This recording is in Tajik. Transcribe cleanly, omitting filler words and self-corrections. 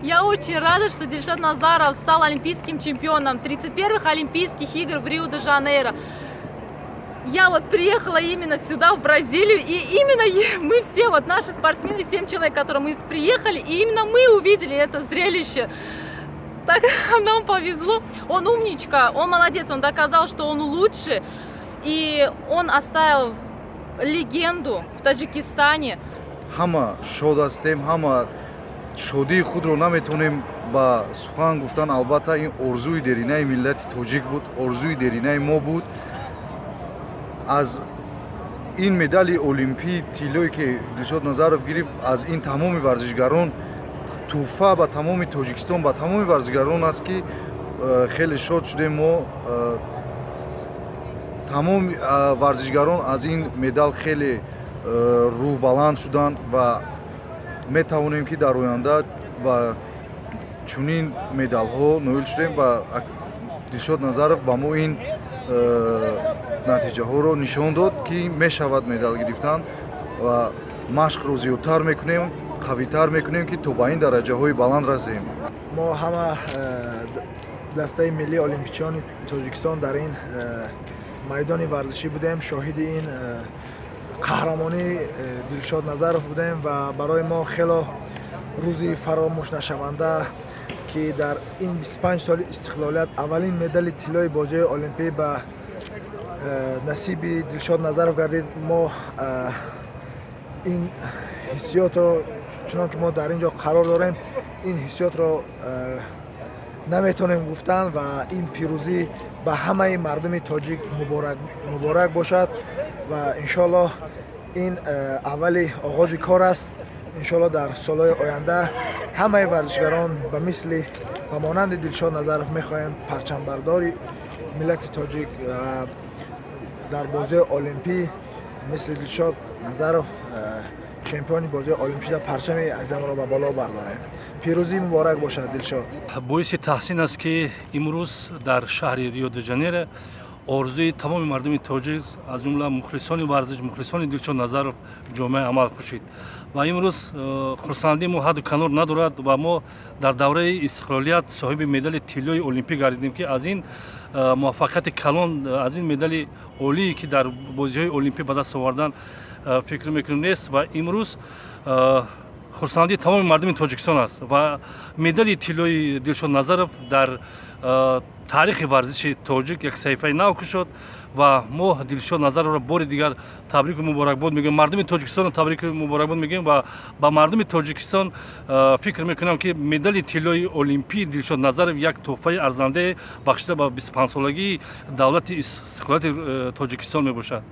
Я очень рада, что Дильшод Назаров стал олимпийским чемпионом 31-х Олимпийских игр в Рио-де-Жанейро. Я вот приехала именно сюда, в Бразилию, и именно мы все, вот наши спортсмены, 7 человек, которые мы приехали, и именно мы увидели это зрелище. Так нам повезло. Он умничка, он молодец, он доказал, что он лучше, и он оставил легенду в Таджикистане. Ҳама шод ҳастем, ҳама шодии худро наметавонем ба сухан гуфтан. Албатта, ин орзуи деринаи миллати тоҷик буд, орзуи деринаи мо буд. Аз ин медали олимпии тиллое, ки Дилшод Назаров гирифт, аз ин тамоми варзишгарон тӯҳфа ба тамоми Тоҷикистон, ба тамоми варзишгарон аст, ки хеле шод шудем мо. Тамоми варзишгарон аз ин медал хеле рӯҳбаланд шуданд ва метавонем, ки дар оянда ба чунин медалҳо ноил шудем ва Дилшод Назаров ба мо ин натиҷаҳоро нишон дод, ки мешавад медал гирифтан ва машқро зиёдтар мекунем, қавитар мекунем, ки то ба ин дараҷаҳои баланд расем. Мо ҳама дастаи миллии олимпичиёни Тоҷикистон дар ин майдони варзишӣ будем, шоҳиди ин қаҳрамонии Дилшод Назаров будем ва барои мо хело рӯзи фаромӯшнашаванда, ки дар ин 25 соли истиқлолият аввалин медали тиллои бозиҳои олимпӣ ба насиби Дилшод Назаров гардид. Мо ин ҳиссиётро, чунон ки мо дар ин ҷо қарор дорем, ин ҳиссиётро наметавонем гуфтан ва ин пирӯзӣ ба ҳамаи мардуми тоҷик муборак бошад ва иншоаллоҳ ин аввали оғози кор аст. Иншоаллоҳ дар солҳои оянда ҳамаи варзишгарон ба мисли, ба монанди Дилшод Назаров мехоҳем парчамбардори миллати тоҷик дар бозиҳои олимпӣ, мисли Дилшод Назаров чемпиони бозиҳои олимпӣ шуда, парчами азамро ба боло бардорем. Пирӯзӣ муборак бошад, Дилшод! Боиси таҳсин аст, ки имрӯз дар шаҳри Рио де Жанейро орзуи тамоми мардуми тоҷик, аз ҷумла мухлисони варзиш, мухлисони Дилшод Назаров ҷомаи амал пӯшид ва имрӯз хурсандии мо ҳадду канор надорад ва мо дар давраи истиқлолият соҳиби медали тиллои олимпӣ гардидем, ки аз ин муваффақияти калон, аз ин медали олие, ки дар бозиҳои олимпӣ ба даст овардан, фикр мекунем, нест. Ва имрӯз хурсандии тамоми мардуми Тоҷикистон аст ва медали тиллои Дилшод Назаров дар таърихи варзиши тоҷик як саҳифаи нав кушод ва мо Дилшод Назаровро бори дигар табрику муборакбод мегӯем, мардуми Тоҷикистонро табрику муборакбод мегӯем ва ба мардуми Тоҷикистон фикр мекунам, ки медали тиллои олимпии Дилшод Назаров як тӯҳфаи арзандае бахшида ба 25-солагии давлати истиқлолияти Тоҷикистон мебошад.